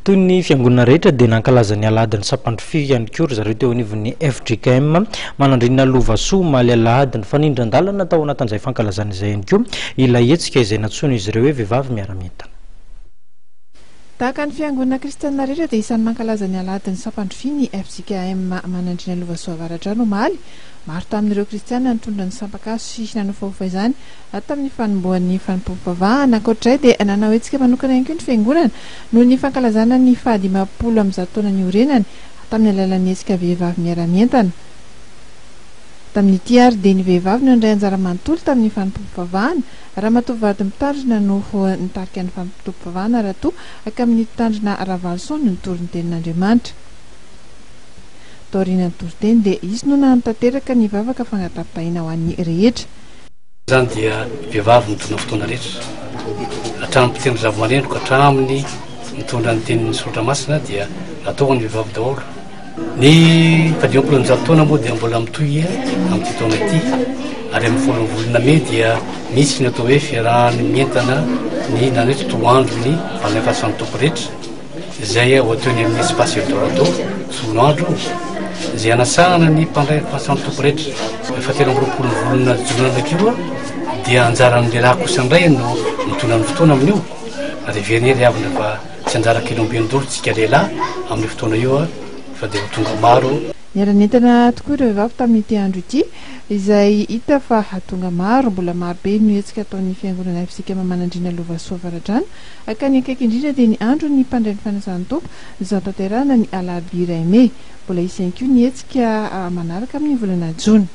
Toy ny fiangonana rehetra dia nankalaza ny alahadin'ny Sampandrofia ihany koa ry zareo teo anivon'ny fjkm Manandriana Lovasoa omaly alahady. Nifanindran-dalana tao anatin'izay fankalazana izay ihany koa ilay hetsika izay nantsoin'izy ireo hoe Vehivavy miara-mientana. Tahaka ny fiangonana kristianina rehetra dia isan'ny mankalaza ny alahadin'ny Sampandrofia ny fjkm Manandriana Lovasoa Avaradrano omaly. Maro tamin'ireo kristianina nitondra ny sampan-kazo sy nanofahofa izany tamin'ny fanombohan'ny fanompoam-pivavahana. Ankoatra izay dia nanao hetsika manokana ihany koa ny fiangonana Noho ny fankalazana ny faha-50 taona niorenany, tamin'ny alalan'ny hetsika Vehivavy miara-mientana. Tamin'ity ary dia ny vehivavy no nandray anjara manontolo tamin'ny fanompoam-pivavahana, Ramatoa vady mpitandrina no nitarika ny fanompoam-pivavahana raha toa ka ny mpitandrina Ravaloson no nitory ny tenin'Andriamanitra. Taorian'ny toriteny dia izy no nanatanteraka ny vavaka fangataham-pitahiana ho an'ny rehetra. Izany dia vehivavy mitondra fotoana rehetra, hatramin'ny mpitendry zavamaneno ka hatramin'ny mitondra ny tenin'ny soratra masina dia natao ho an'ny vehivavy daholo. Ny fahadimampolo amby zato taona moa dia mbola mitohy amin'ity taona ity ary amin'ny voalohan'ny volana mey dia misy ny atao hoe fiarahany mientana ny na ny hoe tontolo andron'ny valo tompo rehetra. izay ho atao eny amin'ny Espace Eldorado, Soloandro, izay hanasana ny mpandray ny fahasan'ny Tompo rehetra. Ny fahatelo amby roapolo ny volana jona ndraiky io dia anjaran'ny lehilahy kosa indray no mitondra ny fotoana amin'io, ary heverina ry havana fa tsy anjara kely ombian-dolo tsika lehilahy amin'io fotoana io fa dia ho tonga maro. Niara-nientana tokoa ireo vehivavy tamin'ity andro ity, izay hita fa tonga maro. Mbola marobe no hetsika ataon'ny Fiangonana FJKM Manandriana Lovasoa Avaradrano Ka ny akaiky indrindra dia ny andron'ny mpandray ny fanasan'ny Tompo, izay hotanterahina ny alarobia iray mey. Mbola hisy ihany koa ny hetsika manaraka amin'ny volana jona.